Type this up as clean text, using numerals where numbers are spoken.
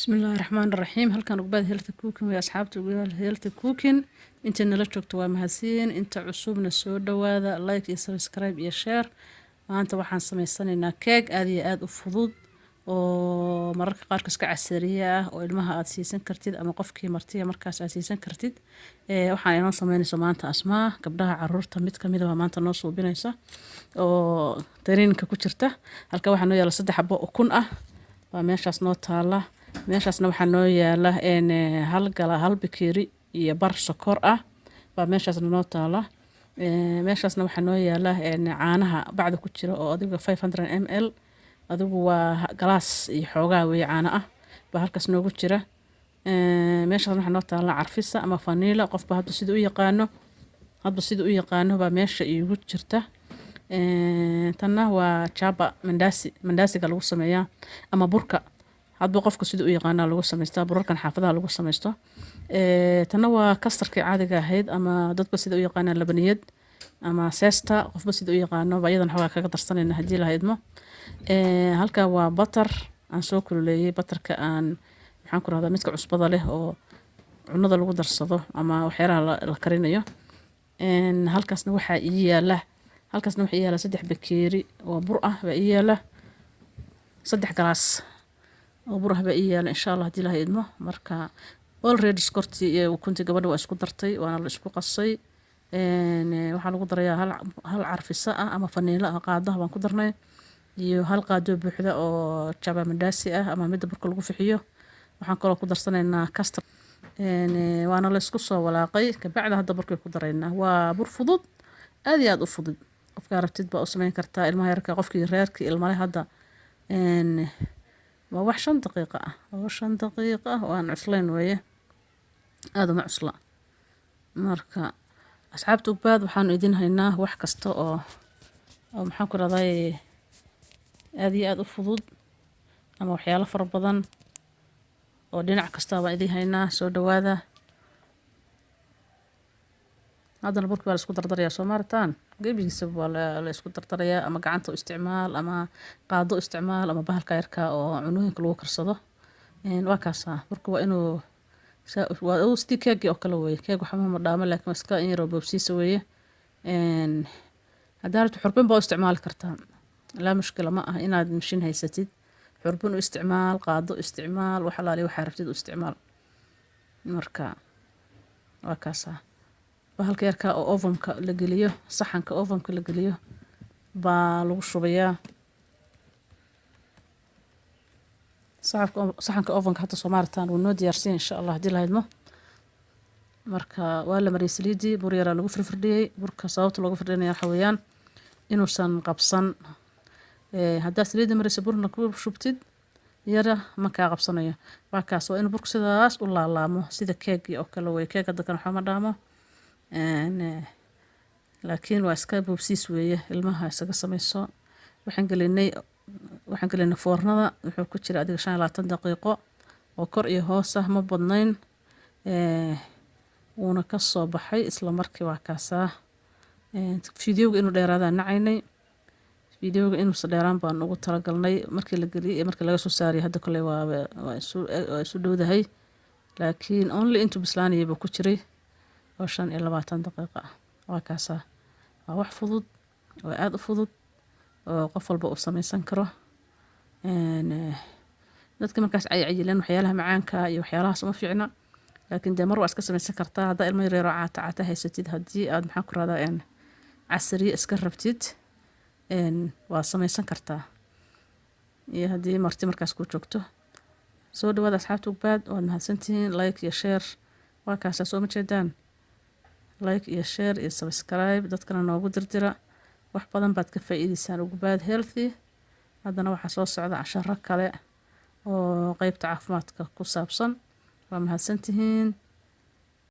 Bismillaahi Raxmaani Raxiim. Halkan Ugbaad Healthy Cooking way, asxaabta Ugbaad Healthy Cooking. Inta nala joogto waa mahadsiin, inta cusubna soo dhawaada. Like iyo subscribe iyo share. Maanta waxaan sameysanaynaa keeg aad iyo aad u fudud oo mararka qaarkood iska casariye ah, oo ilmaha aad siisan kartid ama qofkii martiya markaas aad siisan kartid. Waxaan inoo sameynaysa maanta Asmaa, gabdhaha caruurta mid kamid ah maanta noo suubinaysa oo training-ka ku jirta. Halka waxaa noo yaala 3 xabo ukun ah baa meeshaas noo taala. Meeshaasna waxaa noo yaala hal gala, hal bakeeri iyo bar sokor ah baa meeshaasna noo taala. Meeshaasna waxaa noo yaala caanaha bacda ku jira oo adiga 500 ml, adigu waa galaas iyo xoogaa weeye, caano ah baa halkaas noogu jira. Meeshaasna waxaa noo taala carfisa ama vanilla, qofba hadba sida u yaqaano, hadba sida u yaqaano baa meesha iigu jirta. Tanna waa chapa mandasi, mandasiga lagu sameeyaa ama burka, hadba qofka sida u yaqaana lagu samaystaa, burarkan xaafadaha lagu samaysto. Tanna waa custard-kii caadiga ahayd ama dadba sida u yaqaanaan labaniyad ama seesta, qofba sida u yaqaano baa iyadan xoogaa kaga darsanayna haddii la idmo. Halka waa butter aan soo kululeeyay, butter-ka aan maxaan ku rahdaa, midka cusbada leh oo cunada lagu darsado ama waxyaalaha la karinayo. Halkaasna waxaa ii yaala, halkaasna waxaa ii yaala 3 bakeeri oo bur ah baa ii yaala, 3 galaas oo bur ah baa ii yaala, insha Allah haddii la idmo. Marka already sokortii iyo ukuntii gabadha waa isku dartay, waana la isku qasay. Waxaa lagu darayaa hal carfisa ah ama vanilla ah, qaadaha baan ku darnay, iyo hal qaado buuxda oo chapa mandasi ah ama midda burka lagu fixiyo. Waxaan kaloo ku darsanaynaa custard, waana la isku soo walaaqay. Kabacdi hadda burkay ku daraynaa. Waa bur fudud, aad iyo aad u fudud, qofka rabtid baa u sameyn kartaa, ilmaha yarka, qofkii reerkii ilmale hadda. Waa wax 5 daqiiqo ah, waa wax 5 daqiiqo ah oo aan cuslayn weeye, aada uma cusla. Marka asxaabta Ugbaad, waxaanu idin haynaa wax kasta oo maxaan ku rahday aada iyo aada u fudud ama waxyaalo fara badan oo dhinac kasta baan idin haynaa. Soo dhawaada. Haddana burki waa la isku dardarayaa, soo maartaan, gebigiisaba waa la isku dardarayaa, ama gacanta u isticmaal ama qaado u isticmaal ama bahalka yarka oo cunooyinka lagu karsado. Waa kaasa, burka waa inuu waa sidii keegii oo kale weeye. Keeg waxba ma dhaamo, laakiin waa iska in yaroo boobsiisa weeye. Haddaa rabto xurbin baa u isticmaali kartaa, laa mushkila ma ah inaad mashiin haysatid. Xurbin u isticmaal, qaado u isticmaal, wax alaali waxaa rabtid u isticmaal. Marka waa kaasa, bahalka yarka oo oven-ka la geliyo, saxanka oven-ka la geliyo baa lagu shubayaa saxanka oven-ka. Hadda soo maartaan, wuu noo diyaarsan insha Allah haddii la idmo. Marka waa la mariyay saliidii, bur yaraa lagu firfirdhiyey. Burka sababta loogu firdhinaya waxa weeyaan inuusan qabsan. Haddaa saliidda maraysa, burna ku shubtid yara, ma kaa qabsanayo. Waa kaas, waa inuu burku sidaas u laalaamo sida keegii oo kale wey. Keeg hadda kan waxba ma dhaamo, laakiin waa iska boobsiis weeye, ilmaha isaga samayso. Waxaan gelinay foornada, wuxuu ku jira adiga 25 daqiiqo oo kor iyo hoos ah, ma badnayn. Wuuna ka soo baxay isla markii. Waa kaasaa. Fiidiyowga inuu dheeraadaan nacaynay, fiidiyowga inuusa dheeraan baan ugu talagalnay markii la geliyay iyo markii laga soo saariyay. Hadda kale waa isu dhowdahay, laakiin only intuu bislaanayay buu ku jiray oo 25 daqiiqo ah. Waa kaasaa, waa wax fudud oo aada u fudud oo qof walba uu sameysan karo. Dadka markaas caycayilan waxyaalaha macaanka iyo waxyaalahaas uma fiicna, laakiin dee mar waa iska samaysan kartaa haddaa ilmo yaryar oo caata caata haysatid. Haddii aad maxaan ku rahdaa casariye iska rabtid, waa samaysan kartaa, iyo haddii marti markaas ku joogto. Soo dhawaada asxaabta Ugbaad, waad mahadsantihiin. Like iyo share. Waa kaasaa, soo ma jeedaan? Like iyo share iyo subscribe, dadkana noogu dirdira. Wax badan baad ka faa'iideysaan Ugbaad Healthy. Haddana waxaa soo socda casharo kale oo qeybta caafimaadka ku saabsan. Waa mahadsantihiin.